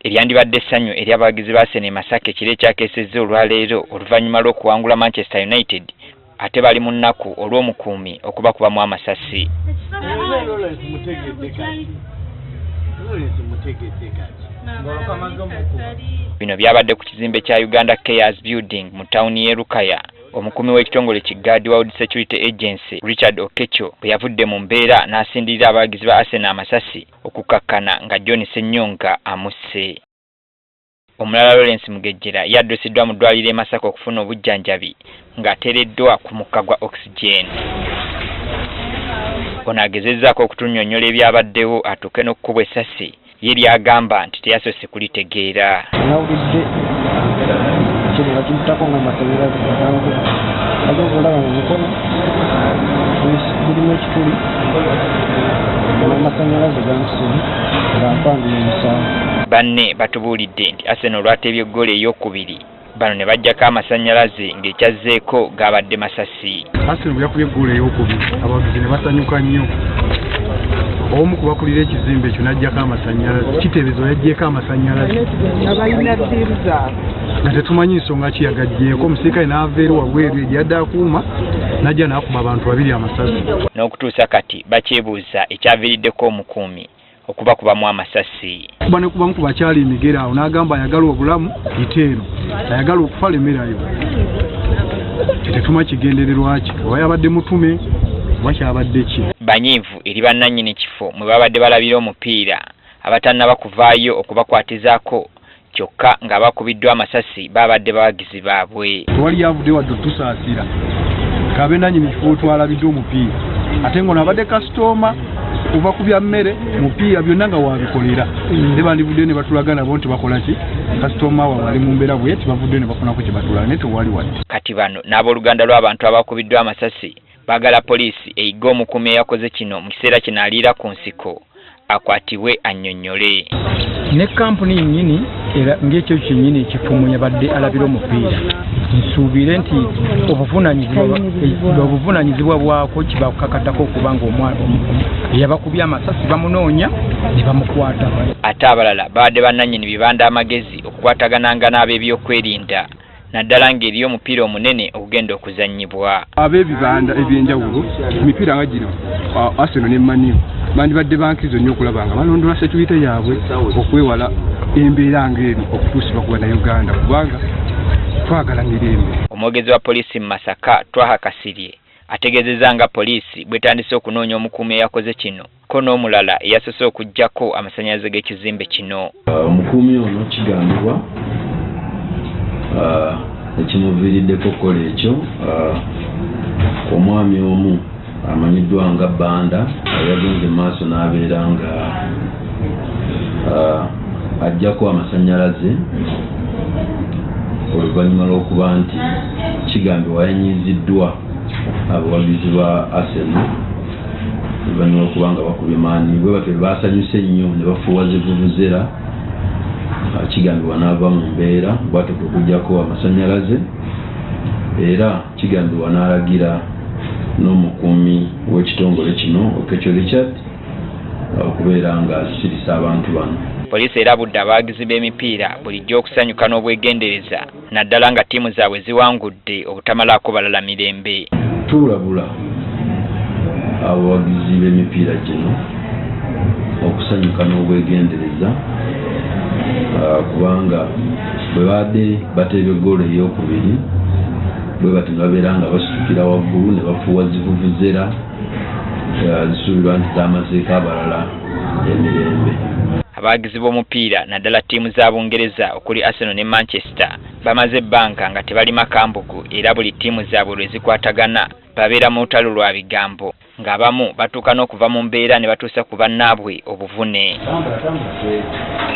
Eryandibadde essanyu eri abawagizi ba Arsenal e Masaka ekiro ekyakeesezza olwaleero oluvannyuma lw'okuwangula Manchester United ate bali mu nnaku olw'omukuumi okubakubamu amasasi. Bino byabadde ku kizimbe kya Uganda Cares Building mu tawuni y'e Lukaya. Omukuumi w'ekitongole ki Guard World Security Agency Richard Okecho bwe yavudde mu mbeera n'asindirira abawagizi ba Arsenal amasasi okukakkana nga John Ssenyonga amusse. Omulala Lawrence Mugejjera ye addusiddwa mu ddwaliro e Masaka okufuna obujjanjabi ng'ateereddwa ku mukka gwa oxygen. Ono agezezzaako okutunnyonnyola ebyabaddewo atuuke n'okukubwa essasi ye ly'agamba nti teyasoose kulitegeera. Nawulidde kino bakiyitako nga amasannyalaze gagankuba ate okulaba mu mukono gulimu ekituli n'amasannyalaze gankusiba nga mpangula omusaayi. Banne batubuulidde nti Arsenal olwateebye ggoolo eyookubiri bano ne baggyako amasannyalaze ng'ekyazzeeko gaabadde masasi. Arsenal bwe yakubye ggoolo eyookubiri abawagizi ne basanyuka nnyo. Omu ku bakulira ekizimbe ekyo n'aggyako amasannyalaze, kiteeberezebwa yaggyeeko amasannyalaze nga tetumanyi nsonga ki yagaggyeeko. Omusirikale n'ava eri wabweru egyo yadde akuuma n'ajja n'akuba abantu babiri amasasi. N'okutuusa kati bakyebuuza ekyaviiriddeko omukuumi okubakubamu amasasi. Kuba ne kubamu ku bakyala emigere awo n'agamba ayagala obulamu yita eno, ayagala okufa lemerayo. Tetuma kigendererwa ki, oba yabadde mutume oba kyabadde ki. Banyiivu eri bannannyini kifo mwe babadde balabira omupiira abatannaba kuvaayo okubakwatizaako kyokka ng'abakubiddwa amasasi baabadde bawagizi baabwe. Tewali yavudde wadde otusaasira kabe nannyini kifo twalabidde omupiira ate ng'ono abadde kasitooma kuva ku bya mmere mupiira byonna nga wabikolera ne bandivuddeyo ne batulaga nabo nti bakola ki kasitooma waabwe ali mu mbeera bwe tibavuddeyo ne bafunako kye batulaga naye tewali wadde. Kati bano n'abooluganda lw'abantu abakubiddwa amasasi baagala poliisi eyigge omukuumi eyakoze kino mu kiseera kino aliira ku nsiko akwatibwe annyonnyole. Ne kkampuni yennyini era ng'ekyo kyennyini ekifo mwe yabadde alabira omupiira nsuubire nti obuvunaanyizibwa bwako kibakakatako okuba nga eyabakubye amasasi bamunoonya ne bamukwata. Ate abalala babadde bannannyini bibanda amagezi okukwatagananga n'ab'ebyokwerinda naddala ng'eriyo omupiira omunene ogugenda okuzannyibwa. Ab'ebibanda eby'enjawulo emipiira nga gino Arsenal ne Man U bandibadde bankizo nnyo okulaba nga balondola security yaabwe okwewala embeera ng'eno okutuusibwa ku Bannayuganda kubanga twagala mirembe. Omwogezi wa poliisi mu Masaka, Twaha Kasirye ategeezezza nga poliisi bw'etandise okunoonya omukuumi eyakoze kino ko n'omulala eyasoose okuggyako amasannyalaze g'ekizimbe kino. Omukuumi ono kigambibwa ekimuviiriddeko okukola ekyo omwami omu amanyiddwa nga Banda yagenze mu maaso n'abeera nga aggyako amasannyalaze oluvannyuma lw'okuba nti kigambibwa yanyiiziddwa abawagizi ba Arsenal oluvannyuma lw'okuba nga bakubye maani bwe batyo baasanyuse nnyo ne bafuuwa zivuvuzera kigambibwa n'ava mu mbeera bw'atyo kwe kuggyako amasannyalaze era kigambibwa n'alagira n'omukuumi w'ekitongole kino Okecho Richard okubeera ng'asirisa abantu bano. Poliisi erabudde abawagizi b'emipiira bulijjo okusanyuka n'obwegendereza naddala nga ttiimu zaabwe ziwangudde obutamalaako balala mirembe. Tulabula abawagizi b'emipiira gino okusanyuka n'obwegendereza kubanga bwe babadde bateebye ggoolo ey'okubiri bwe batyo ne babeera nga basitukira waggulu ne bafuuwa zivuvuzera zisuubirwa nti zaamazeeko abalala emirembe. Abawagizi b'omupiira naddala ttiimu za Bungereza okuli Arsenal ne Manchester bamaze ebbanga nga tebalima kambugu era buli ttiimu zaabwe lwe zikwatagana babeera mu lutalo lwa bigambo ng'abamu batuuka n'okuva mu mbeera ne batuusa ku bannaabwe obuvune.